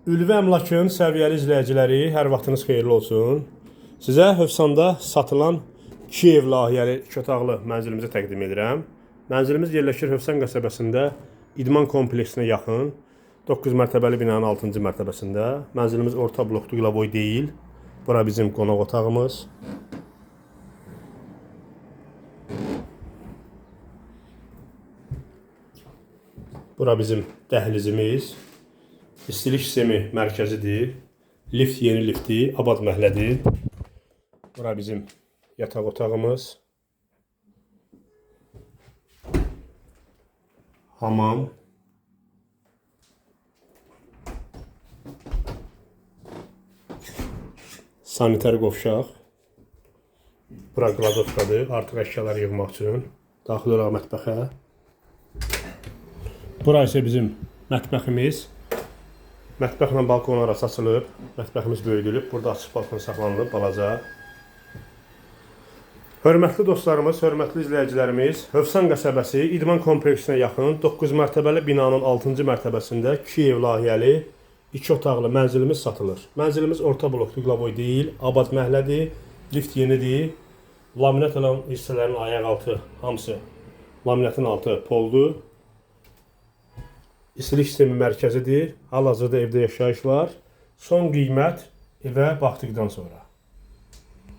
Ülvi Əmlakın səviyyəli izləyiciləri, hər vaxtınız xeyirli olsun. Sizə Hövsanda satılan Kiyev layihəli iki otaqlı mənzilimizi təqdim edirəm. Mənzilimiz yerləşir Hövsan qəsəbəsində, İdman kompleksinə yaxın, 9 mərtəbəli binanın 6-cı mərtəbəsində. Mənzilimiz orta bloklu, qlavoy deyil. Bura bizim qonaq otağımız. Bura bizim dəhlizimiz. İstilik sistemi mərkəzidir. Lift yeni liftdir, abad məhəllədir. Bura bizim yataq otağımız. Hamam. Sanitar qovşaq. Bura qladovkadır, artıq əşyalar yığmaq üçün. Daxil olaraq mətbəxə. Bura isə bizim mətbəximiz. Mətbəxlə balkon arası açılıb. Mətbəximiz böyüdülüb. Burada açıq balkon saxlanılıb balaca. Hörmətli dostlarımız, hörmətli izləyicilərimiz, Hövsan qəsəbəsi İdman kompleksinə yaxın 9 mərtəbəli binanın 6-cı mərtəbəsində Kiyev layihəli 2 otaqlı mənzilimiz satılır. Mənzilimiz orta bloklu, qlavoy deyil, abad məhəllədir, lift yenidir. Laminat olan hissələrin ayaq altı hamısı laminatın altı poldur. İstilik sistemi mərkəzidir. Hal-hazırda evdə yaşayış var. Son qiymət evə baxdıqdan sonra.